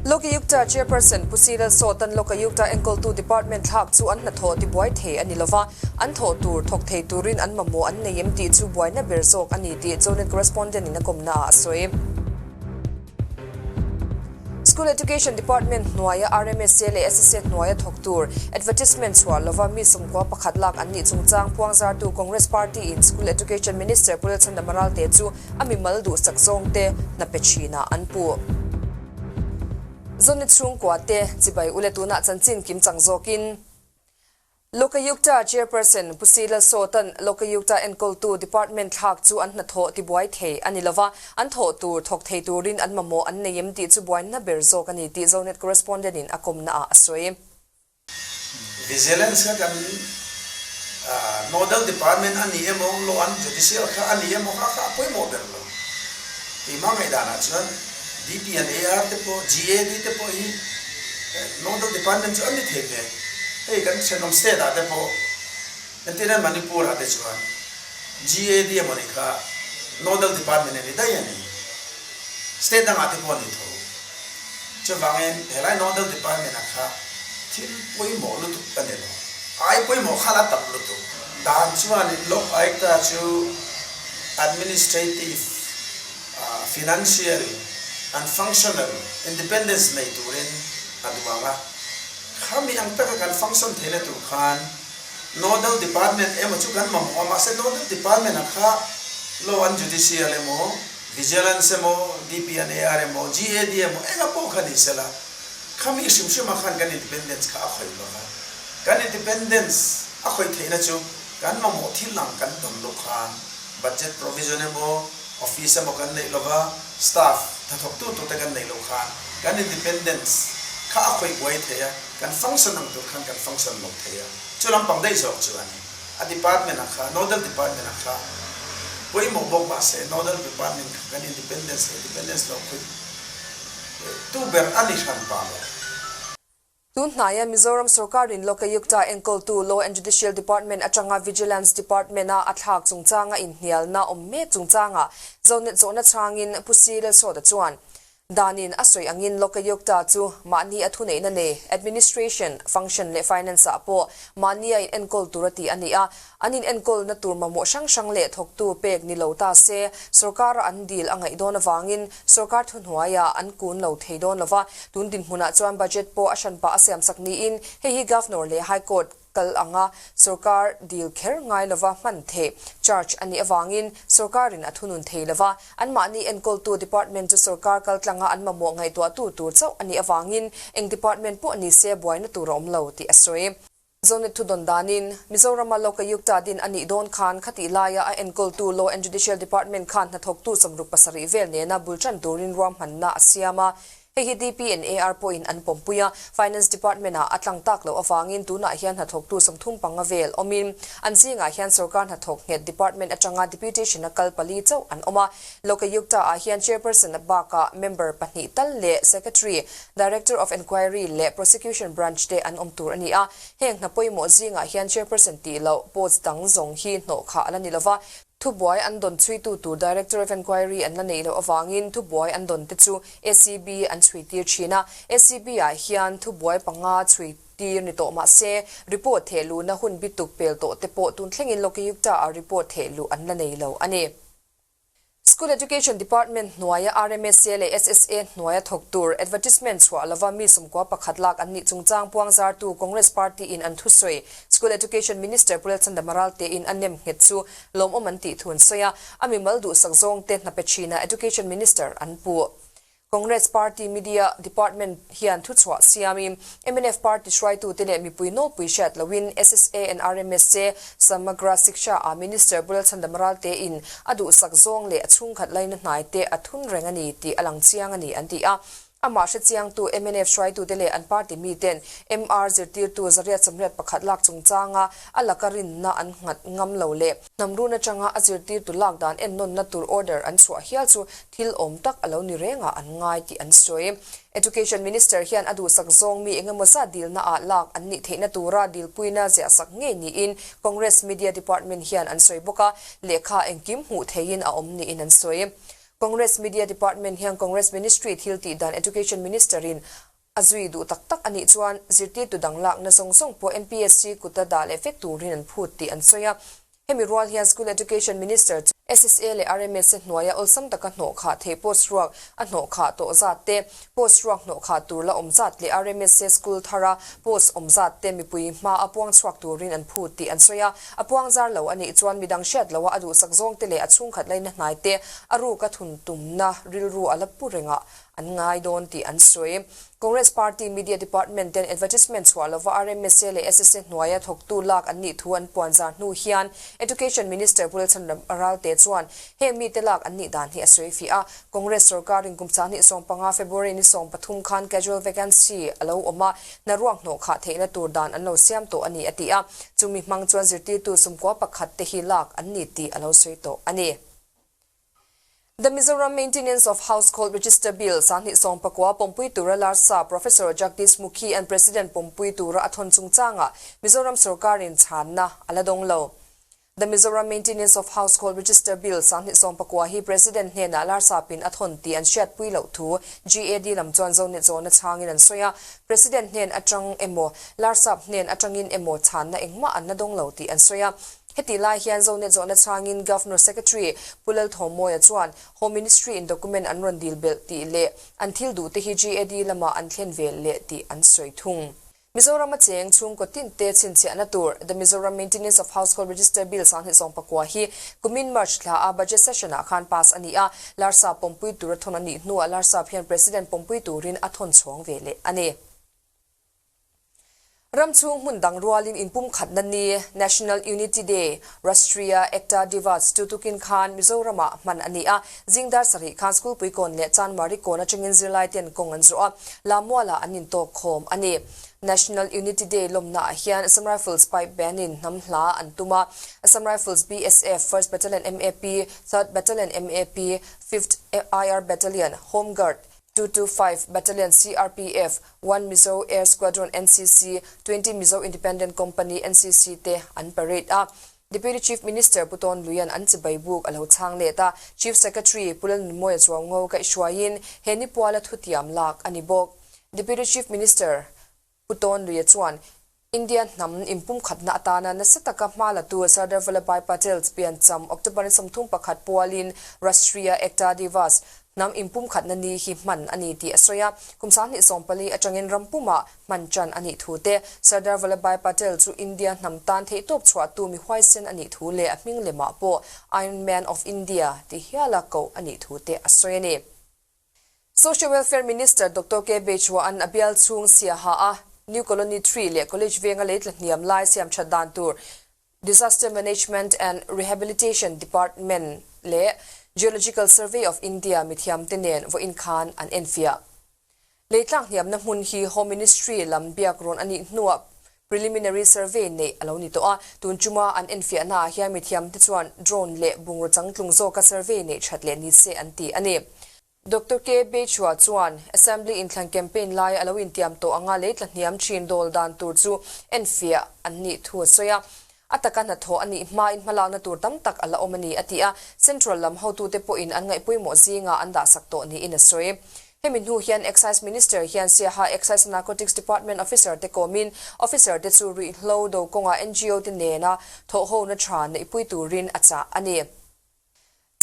Lokayukta Chairperson Pu C Lalsawta'n Lokayukta enkawltu department thlak chu an hnathawh tibuai thei a ni lova, an thawh tur thawk thei turin an mamawh an nei em tih chu buaina ber zawk a ni tih Zonet correspondent in a kawmnaah a sawi. School Education Department hnuaia RMSA leh SSA hnuaia thawk tur advertisement chhuah lova mi 11 lak an nih chungchang puangzartu Congress Party in School Education Minister Pu Lalchhandama Ralte chu a mimal duhsak zawngte hna pe thinah an puh. Zawni chhungkua te chibai ule tunah chanchin kimchang zawkin Lokayukta Chairperson Pu C Lalsawta'n Lokayukta enkawltu department thlak chu an hnathawh tibuai thei a ni lova, an thawh tur thawk thei turin an mamawh an nei em tih chu buaina ber zawk a ni tih Zonet correspondent in a kawmnaah a sawi. Vigilance kha kan nodal department a ni emaw, law and judicial kha a ni emaw kha kha a pawimawh ber lo. Keimah ngaihdanah chuan DP and AR te pawh, GAD te pawh hi nodal department chu an ni thei ve. Hei kan thenawm state ah te pawh entirna Manipur ah te chuan GAD emaw ni kha nodal department a ni daih a ni. State dangah te pawh a ni tho. Chuvangin helai nodal department ah kha thil pawimawh lutuk a ni lo. Ai pawimawh kha la tam lutuk. Dan chuanin Lok Ayukta chu administrative, financial and functional independence nei turin a duang a. Khami ang taka kan function theihna tur khan Nodal Department emaw chu kan mamawh a, mahse Nodal Department ah kha Law and Judicial emaw, Vigilance emaw, DP and AR emaw, GAD emaw enga pawh kha ni sela, khami hrim hrim ah khan kan independence kha a khawih lova. Kan independence a khawih theihna chu kan mamawh thil ang kan dawn loh khan budget provision emaw, office emaw kan neih lova, staff hnathawktu turte kan neih loh khan kan independence kha a khawih buai thei a, kan function ang tur khan kan function lo thei a, chu lampang daih zawk chu a ni. A department ah kha, nodal department ah kha pawimawh bawk mahse nodal department kha kan independence leh independence lo khawih tu ber a ni hran pah lo. Tun hnaia Mizoram sorkarin Lokayukta enkawltu Law and Judicial Department atanga Vigilance Department-a a thlak chungchanga inhnialna awm mek chungchangah Zonet zawhna chhangin Pu C Lalsawta chuan danin a sawi angin Lokayukta chu mahni a thuneihna nei Administration, Function leh Finance-ah pawh mahni a inenkawl tur a ti a ni a. An inenkawlna tur mamawh hrang hrang leh thawktu pek ni lo ta se, sorkara an dil a ngaih dawn avangin sorkar thuhnuaiah an kun lo thei dawn lo va. Tun dinhmunah chuan budget pawh a hranpah a siamsak niin hei hi Governor leh High Court kal anga sorkar dil kher ngai lova hman theih charge a nih avangin sorkarin a thunun thei lo va. Anmahni enkawltu department chu sorkar kaltlanga an mamawh ngaihtuahtu tur chauh a nih avangin eng department pawh ni se buaina tur a awm lo tih a sawi. Zonet thu dawn danin, Mizorama Lokayukta din a nih dawn khan khatih laia a enkawltu Law and Judicial Department khan hnathawktu 67 vel nena bul tan turin ruahmanna a siam a. Hei hi DP and AR pawhin an pawmpui a, Finance Department-ah a tlang tak loh avangin tunah hian hnathawktu 35 vel awmin an zingah hian sorkar hnathawk nghet department atanga deputation-a kal pali chauh an awm a. Lokayukta-ah hian Chairperson bakah member pahnih tal leh Secretary, Director of Enquiry leh Prosecution Branch te an awm tur a ni a. Heng hna pawimawh zingah hian Chairperson tih loh post dang zawng hi hnawh khah a la ni lova. Thubuai an dawn chhuitu tur Director of Enquiry an la neih loh avangin thubuai an dawn te chu ACB an chhui tir thin a. ACB ah hian thubuai panga chhui tir ni tawh mah se report theh luhna hun bituk pel tawh te pawh tun thlengin Lokayukta ah report theh luh an la nei lo a ni. School Education Department hnuaia RMSA leh SSA hnuaia thawk tur advertisement chhuah lova mi 11 lak an nih chungchang puangzartu Congress Party in an thusawi School Education Minister Pu Lalchanda Maralte in a nem nghet chu lawmawm an tih thu an sawi a, a mimal duhsak zawngte hna pe thina Education Minister an puh. Congress Party Media Department hian thuchhuah siamin mnf Party hruaitute leh mipui nawlpui hriat loin SSA and RMSA Samagra Shiksha ah Minister Pu Lalchhandama Ralte in a duhsak zawng leh a chhungkhat laina hnaite a thun reng a ni tih a lang chiang a ni an ti a. Amah hrechiangtu mnf hruaitute leh an party miten MR zirtirtu 881 lak chungchanga a laka rinna an nghat ngam lo leh hnam run atanga a zirtirtu lak dan ennawnna tur order an chhuah hial chu Thil awm tak a lo ni rengah an ngai tih an sawi. Education Minister hian a duhsak zawng mi engemaw zat dilna ah lak an nih theihna tura dilpuina ziahsak ngei niin Congress Media Department hian an sawi bawk a, lehkha engkim hmuh theihin a awm niin an sawi. Congress Media Department hian Congress Ministry thil tih dan Education Minister in a zui duh tak tak a nih chuan zirtirtu dang lakna zawng zawng pawh MPSC kuta dah leh vek turin an phut tih an sawi a. Hemi rual hian School Education Minister chu SSA leh RMS hnuaia awlsam taka hnawh khah theih post ruak a hnawh khah tawh zat te, post ruak hnawh khah tur la awm zat leh RMS school thara post awm zat te mipui hma a puang chhuak turin an phut tih an sawi a. A puang zar lo a nih chuan midang hriat loha a duhsak zawng te leh a chhungkhat laina hnai te a ruka thun tumna rilru a la pu rengah an ngai dawn tih an sawi. Congress Party Media Department ten advertisement chhuah lova RMSA leh SSA hnuaia thawktu lak an nih thu an puan zar hnu hian Education Minister Pu Lalchhandam Ralte chuan heng mite lak an nih dan hi a sawi fiah a. Congress sorkarin kum 2015 February ni 13 khan casual vacancy a lo awm a, hna ruak hnawh khah theihna tur dan an lo siam tawh a ni a ti a. Chumi hmang chuan zirtirtu 11 te hi lak an ni tih a lo sawi tawh a ni. The Mizoram Maintenance of Household Register Bill 2019 pawmpui tura larsa Professor Jagdish Mukhi and President pawmpui tura a thawn chungchangah Mizoram sorkarin chhanna a la dawng lo. The Mizoram Maintenance of Household Register Bill 2019 hi President hnenah larsapin a thawn tih an hriatpui loh thu GAD lam chuan Zonet zawhna chhangin an sawi a. President hnen atang emaw, larsap hnen atangin emaw chhanna engmah an la dawng lo tih an sawi a. Heti lai hian Zonet zawhna chhangin Governor Secretary Pu Lalthawmawia chuan Home Ministry in document an rawn dil belh tih leh an thil duh te hi GAD lamah an thlen vel leh tih an sawi thung. Mizoram a cheng chhungkaw tin te chhinchhiahna tur The Mizoram Maintenance of Household Register Bill 2019 hi kumin March thla a Budget Session ah khan pass a ni a, Larsap pawmpui tur a thawn a nih hnuah Larsap hian President pawmpui turin a thawn chhuang ve leh a ni. Ram chhung hmun dang rualin inpumkhatna ni, National Unity Day, Rashtriya Ekta Divas chu tukin khan Mizoramah hman a ni a. Zing dar sarih khan School Puikawn leh Chanmari kawn atangin zirlaiten kawng an zawh a, Lammualah an intawk khawm a ni. National Unity Day lawmnaah hian Assam Rifles Pipe Band-in hnam hla an tum a, Assam Rifles BSF, First Battalion MAP, Third Battalion MAP, Fifth IR Battalion, Home Guard, 225 Battalion CRPF, One Mizo Air Squadron NCC, 20 Mizo Independent Company NCC te an parade a. Deputy Chief Minister Pu Tawn Luia'n an chibai buk a lo chhang let a, Chief Secretary Pu Lalnunmawia Chuaungo kaihhruaiin he nipuala thutiam lak a ni bawk. Deputy Chief Minister Pu Tawn Luia chuan India hnam inpumkhatna atana nasa taka hma latu Sardar Vallabhbhai Patel piancham October ni 31 pualin Rashtriya Ekta Divas, hnam inpumkhatna ni hi hman a ni tih a sawi a. Kum 2014 atangin ram pumah hman tan a nih thu te, Sardar Vallabhbhai Patel chu India hnam tan theihtawp chhuahtu mi huaisen a nih thu leh a hming lemah pawh Iron Man of India ti hiala koh a nih thu te a sawi a ni. Social Welfare Minister Doctor K. Beichhua'n a bial chhung siaha a New Colony 3 leh College venga lei tla hniam lai siam that dan tur Disaster Management and Rehabilitation Department leh Geological Survey of India mithiamte nen vawiin khan an enfiah. Lei tlak hniamna hmun hi Home Ministry lam biak rawn a nih hnuah Preliminary Survey neih a lo ni tawh a, tun chuma an enfiahnaah hian mithiamte chuan drone leh bungraw changtlung zawka survey neih that leh ni se an ti a ni. Doctor K. Beichhua chuan Assembly inthlan campaign laia a lo intiam tawh anga lei tla hniam thin dawl dan tur chu enfiah an nih thu a sawi a. A taka hnathawh a nih hmain hmalakna tur tam tak a la awm a ni, a ti a. Central lam hotute pawhin an ngaihpawimawh zingah an dahsak tawh niin a sawi. Hemi hnu hian Excise Minister hian Siaha Excise and Narcotics Department officer te kawmin officer te chu ruihhlo do kawngah NGO te nena thawhhona tha neihpui turin a chah a ni.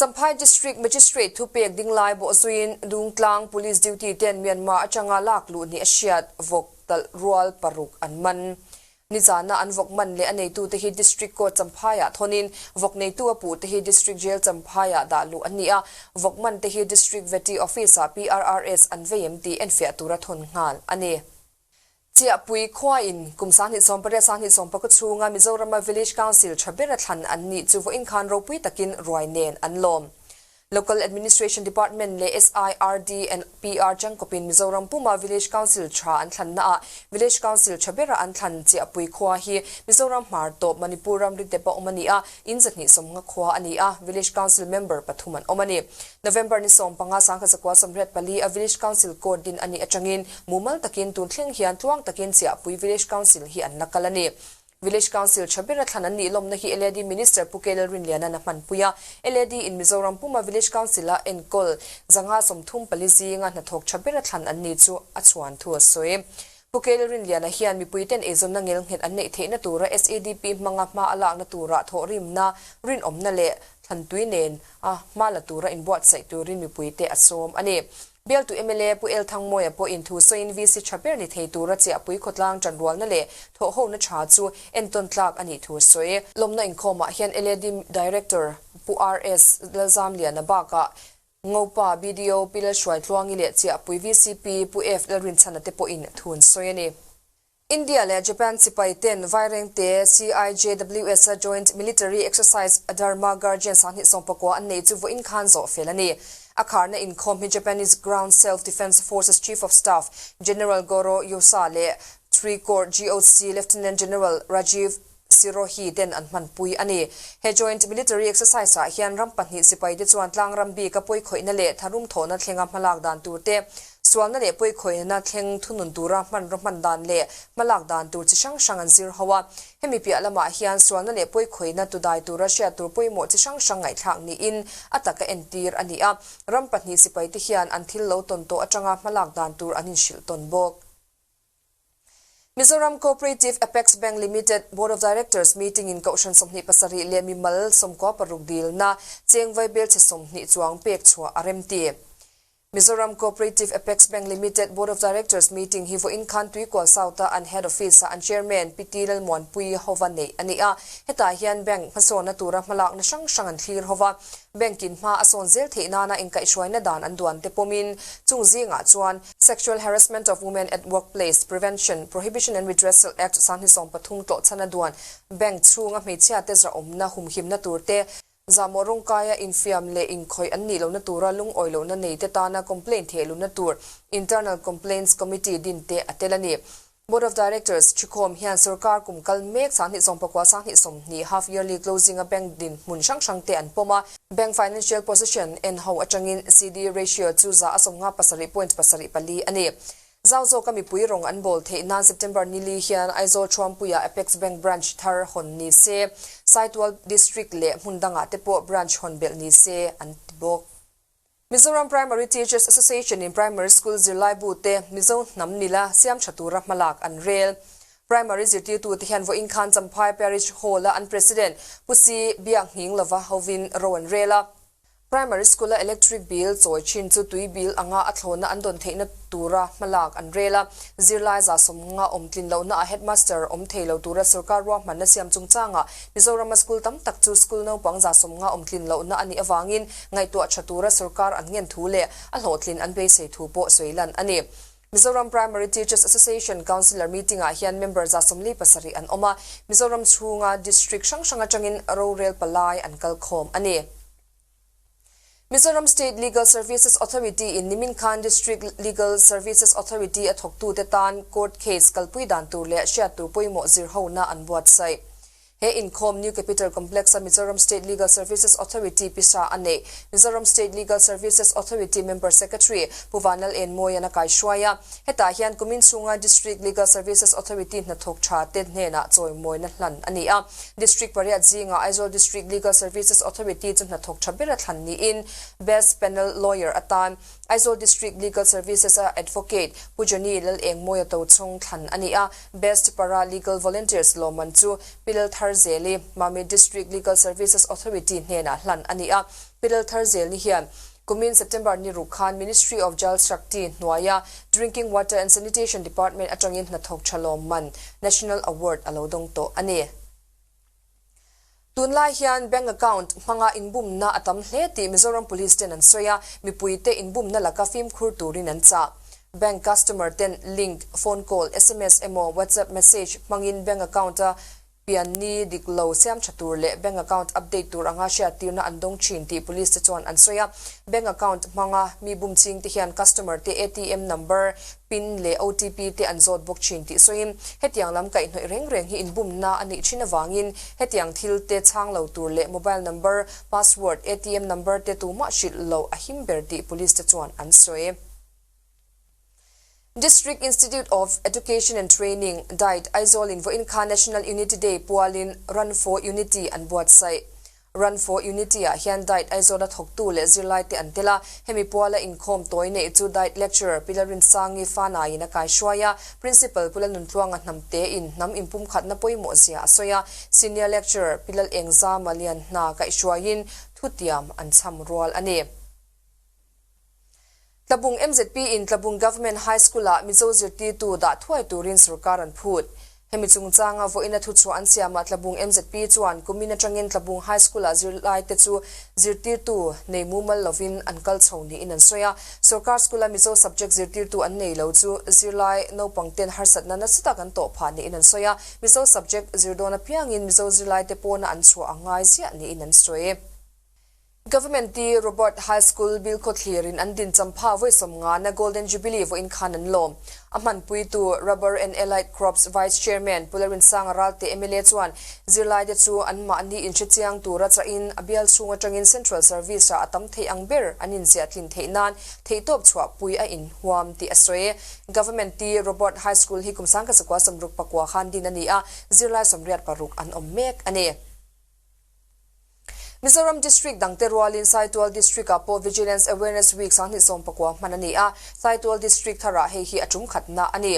Champhai District Magistrate thupek dinglai bawhzuiin Dungtlang Police duty ten Myanmar atanga lak luh ni a hriat vawk talh rual paruk an man. Nizana an vawk man leh a neitute hi District Court Champhaiah thawnin vawk neitu a puhte hi District Jail Champhaiah dah luh an ni a, vawk man te hi District Vety Office-ah PRRS an vei em tih enfiah tura thawn nghal a ni. Chiahpui khuain kum 2018 2019 chhunga Mizorama Village Council tha bera thlan an nih chu vawiin khan ropui takin ruai nen an lawm. Local Administration Department leh SIRD and PR changkawpin Mizoram puma Village Council tha an thlannaah Village Council tha bera an thlan Chiahpui khua hi Mizoram hmar tawp Manipur ramri depa awm a ni a, in 250 khua a ni a, Village Council member pathum an awm a ni. November ni 15 1984 a Village Council Court din a nih atangin mumal takin tun thleng hian tluang takin Chiahpui Village Council hi an la kal a ni. Village Council tha bera thlan an nih lawmna hi LAD Minister Pu K Lalrinliana'n a hmanpui a. LAD in Mizoram puma Village Council-a enkawl 534 zinga hnathawk tha bera thlan an ni chu a chhuan thu a sawi. Pu K Lalrinliana hian mipuiten eizawnna ngelnghet an neih theihna tura SEDP hmanga hma a lakna tura thawhrimna, rinawmna leh thlantui nen a hma la tura inbuatsaih turin mipuite a sawm a ni. Bialtu mla Pu El Thangmawia pawhin thu sawiin VC tha ber ni thei tura chiahpui khawtlang tanrualna leh thawhhona tha chu entawn tlak a nih thu a sawi. Lawmna inkhawmah hian LAD Director Pu RS Lalzamliana bakah Ngopa BDO Pi Lalhruaitluangi leh Chiahpui VCP Pu F Lalrinchhana te pawhin thu an sawi a ni. India leh Japan sipai ten Vairengte CIJWS a Joint Military Exercise Dharma Guardian 2019 an nei chu vawiin khan zawh fel a ni. A kharna inkhawm hi Japanese Ground Self Defence Forces Chief of Staff General Goro Yusa leh Three Corps GOC Lieutenant General Rajiv Sirohi ten an hmanpui a ni. He Joint Military Exercise ah hian ram pahnih sipai te chuan tlang ram bik a pawikhawihna leh tharum thawhna thlenga hmalak dan tur te, sualna leh pawikhawihna thleng thunun tura hmanraw hman dan leh hmalak dan tur chi hrang hrang an zir ho a. Hemi piah lamah hian sualna leh pawikhawihna tudai tura hriat tur pawimawh chi hrang hrang ngaihthlak niin a taka entir a ni a. Ram pahnih sipai te hian an thil lo tawn tawh atanga hmalak dan tur an inhrilh tawn bawk. Mizoram Cooperative Apex Bank Limited Board of Directors meeting in Kohhran 27 leh mimal 96 dilna cheng vaibelchhe 20 chuang pek chhuah a rem ti. Mizoram Cooperative Apex Bank Limited Board of Directors meeting hi vawiin khan Tuikual South-a an Head Office-a an Chairman Pi T Lalmuanpui hova neih a ni a. Hetah hian bank hmasawnna tura hmalakna hrang hrang an thlir hova. Bank in hma a sawn zel theih nana inkaihhruaina dan an duan te pawmin chung zingah chuan Sexual Harassment of Women at Workplace, Prevention, Prohibition and Redressal Act 2030 tlawhchhana duan bank chhunga hmeichhia te zahawmna humhimna tur te, zahmawh rawngkaia infiam leh inkhawih an nih lohna tura lungawi lohna nei te tana complaint thehlunna tur Internal Complaints Committee din te a tel a ni. Board of Directors Ṭhikhawm hian sorkar kum kal mek 2019 2020 half yearly closing a bank dinhmun hrang hrang te an pawm a. Bank financial position en ho atangin CD ratio chu 57.74 a ni. Zau zawka mipui rawng an bawl theih nan September ni li hian Aizawl Thuampuia Apex Bank branch thar hawn ni se, Saitual District leh hmun dangah te pawh branch hawn belh ni se an ti bawk. Mizoram Primary Teachers Association in Primary School zirlaibu te Mizo hnam mila siam tha tura hmalak an rel. Primary zirtirtute hian vawiin khan Champhai Parish Hall-a an President Pu Si Biak Nghing lova hovin ro an rel a. Primary School-a electric bill chawi thin chu tui bill anga a thlawhna an dawn theihna tura hmalak an rel a. Zirlai 50 awm tlin lohna a Headmaster awm thei lo tura sorkar ruahmanna siam chungchangah Mizorama school tam tak chu school naupang 50 awm tlin lohna a nih avangin ngaihtuah tha tura sorkar an ngen thu leh a hlawhtlin an beisei thu pawh sawi lan a ni. Mizoram Primary Teachers Association Councillor meeting-ah hian member 47 an awm a, Mizoram chhunga district hrang hrang atangin rorel palai an kal khawm a ni. Mizoram State Legal Services Authority in nimin khan District Legal Services Authority a thawktute tan court case kalpui dan tur leh hriat tur pawimawh zirhona an buatsaih. He inkhawm New Capital Complex a Mizoram State Legal Services Authority pisa a neih. Mizoram State Legal Services Authority Member Secretary Pu Vanlal Enmawian a kaihruai a. Hetah hian kumin chhunga District Legal Services Authority hnathawk tha te hnenah chawimawina hlan a ni a. District pariat zingah Aizawl District Legal Services Authority chu hnathawk tha bera thlan niin Best Panel Lawyer atan Aizawl District Legal Services a Advocate Pu Johnny Lalengmawia Tochhawng thlan a ni a. Best Para Legal Volunteers lawmman chu Pi Laltharzeli, Mamit District Legal Services Authority hnenah hlan a ni a. Pi Laltharzeli hian kumin September ni ruk khan Ministry of Jal Shakti hnuaia Drinking Water and Sanitation Department atangin hnathawk tha lawmman National Award a lo dawng tawh a ni. Tunlai hian bank account hmanga inbumna a tam hle tih Mizoram Police ten an sawi a, mipuite inbumna laka fimkhur turin an chah. Bank customer ten link, phone call, sms emaw WhatsApp message hmangin bank account a pianni dik lo siam tha tur leh bank account update tur anga hriattirna an dawng thin tih police te chuan an sawi a. Bank account hmanga mi bum ching te hian customer te ATM number, pin leh OTP te an zawt bawk thin tih sawiin hetiang lam kaihhnawih reng reng hi inbumna a nih thin avangin hetiang thil te chhang lo tur leh mobile number, password, ATM number te tumah hrilh loh a him ber tih police te chuan an sawi. District Institute of Education and Training, DIET, Aizawl-in vawiin kha National Unity Day pualin Run for Unity an buatsaih. Run for Unity-ah hian DIET Aizawla thawktu leh zirlaite an tel a, hemi puala inkhawm tawi neih chu DIET Lecturer Pi Lalrinsangi Fanaiin a kaihruai a, Principal Pu Lalnuntluanga Hnamtein hnam inpumkhatna pawimawh zia a sawi a, Senior Lecturer Pi Lalengzama Lianhna kaihhruaiin thutiam an chham rual a ni. Tlabung MZP in Tlabung Government High School ah Mizo zirtirtu dah thuai turin sorkar an phut. Hemi chungchanga vawiina thuchhuah an siamah Tlabung MZP chuan kumin atangin Tlabung High School ah zirlaite chu zirtirtu nei mumal lovin an kal chho niin an sawi a. Sorkar school a Mizo subject zirtirtu an nei lo chu zirlai naupang ten harsatna nasa tak an tawh phah niin an sawi a. Mizo subject zir dawn apiangin Mizo zirlaite pawna an chhuah a ngai ziah niin an sawi. Government T. Robert High School Bilkhawthlir in an din champha vawi sawmngana Golden Jubilee vawiin khan an lawm. A hmanpuitu Rubber and Allied Crops Vice Chairman Pu Lalrinsanga Ralte mla chuan zirlaite chu anmahni inhrechiang tura chahin a bial chhung atangin Central Service-ah a tam theih ang ber an inziahtlin theih nan theihtawp chhuahpui a inhuam tih a sawi. Government T. Robert High School hi kum 1969 khan din a ni a, zirlai 86 an awm mek a ni. Mizoram District dangte rualin Saitual District-ah pawh Vigilance Awareness Week 2019 hman a ni a, Saitual District tharah hei hi a tum khatna a ni.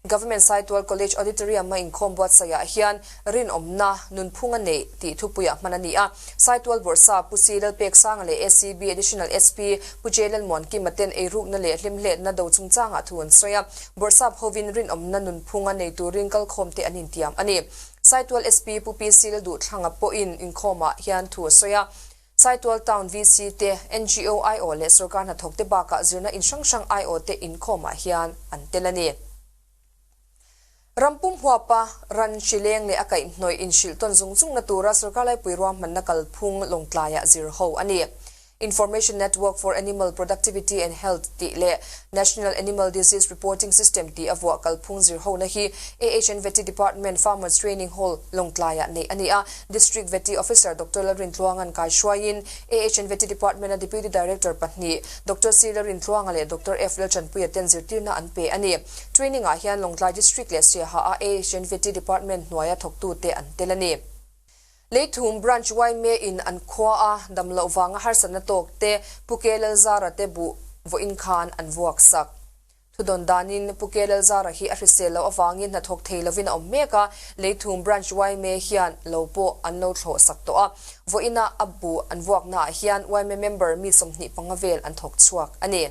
Government Saitual College Auditorium-a inkhawm buatsaihah hian Rinawmna, Nunphung a neih tih thupuiah hman a ni a, Saitual Bawrhsa Pu Si Lalpeksanga leh ACB Additional SP Pu J Lalmuankima ten eirukna leh hlimhletna do chungchangah thu an sawi a, Bawrhsap hovin Rinawmna Nunphung a nei turin kalkhawmte an intiam a ni. Saitual SP Pu PC Lalduhthlanga pawhin inkhawmah hian thu a sawi a. Saitual Town VC te, NGO aiawh leh sorkar hnathawkte bakah zirna in hrang hrang aiawhte inkhawmah hian an tel a ni. Rampum huapa ran hrileng leh a kaihhnawih inhrilh tawn zung zungna tura sorkar laipui ruahmanna kalphung lawngtlaiah zir ho a ni. Information Network for Animal Productivity and Health tih leh National Animal Disease Reporting System tih a vuah kalphung zirhona hi AHN Vety Department Farmers Training Hall, Lawngtlaiah neih a ni a. District Vety Officer Doctor Lalrintluanga'n kaihruaiin AHN Vety Department-a Deputy Director pahnih Doctor C Lalrintluanga leh Doctor F Lalchanpuia ten zirtirna an pe a ni. Training-ah hian Lawngtlai District leh Siaha-a AHN Vety Department hnuaia thawktute an tel a ni. Leithum Branch yma in an khua a dam loh vanga harsatna tawk te Pu Ke Lalzara te buh vawiin khan an vuak sak. Thudawn danin Pu Ke Lalzara hi a hrisel loh avangin hnathawk thei lovin a awm mek a, Leithum Branch yma hian lo pawh an lo thlawh sak tawh a. Vawiina a buh an vuaknaah hian yma member mi 25 vel an thawk chhuak a ni.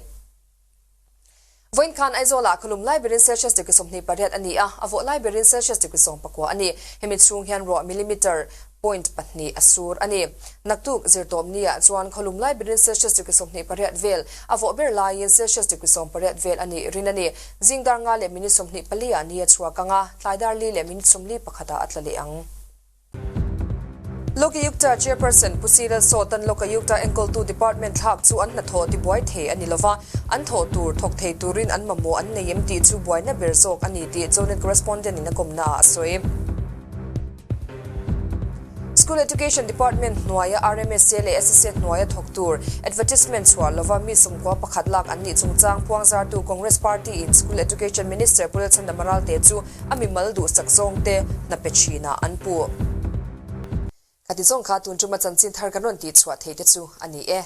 Vawiin khan Aizawlah khawlum lai berin Celsius degree 28 a ni a, a vawh lai berin Celsius degree 19 a ni. Hemi chhung hian ruah millimeter point pahnih a sur a ni. Naktuk zirtawpniah chuan khawlum lai berin Celsius degree 28 vel, a vawh ber laiin Celsius degree 18 vel a nih rin a ni. Zing dar nga leh minute 24 ah ni a chhuak ang a, tlai dar li leh minute 41 ah a tla leh ang. Lokayukta Chairperson Pu Cyril Sawtan Lokayukta enkawltu department thlak chu an hnathawh tibuai thei a ni lova, an thawh tur thawk thei turin an mamawh an nei em tih chu buaina ber zawk a ni tih Zonet correspondent in a kawmna ah a sawi. School Education Department hnuaia RMSA leh SSA hnuaia thawk tur advertisement chhuah lova mi 11 lak an nih chungchang puangzartu Congress Party in School Education Minister Pu Lalchhandam Ralte chu A mimal duhsak zawngte hna pe thinah an puh. Ka ti zawng kha tun tuma chanchin thar kan rawn tih chhuah thei te chu a ni e.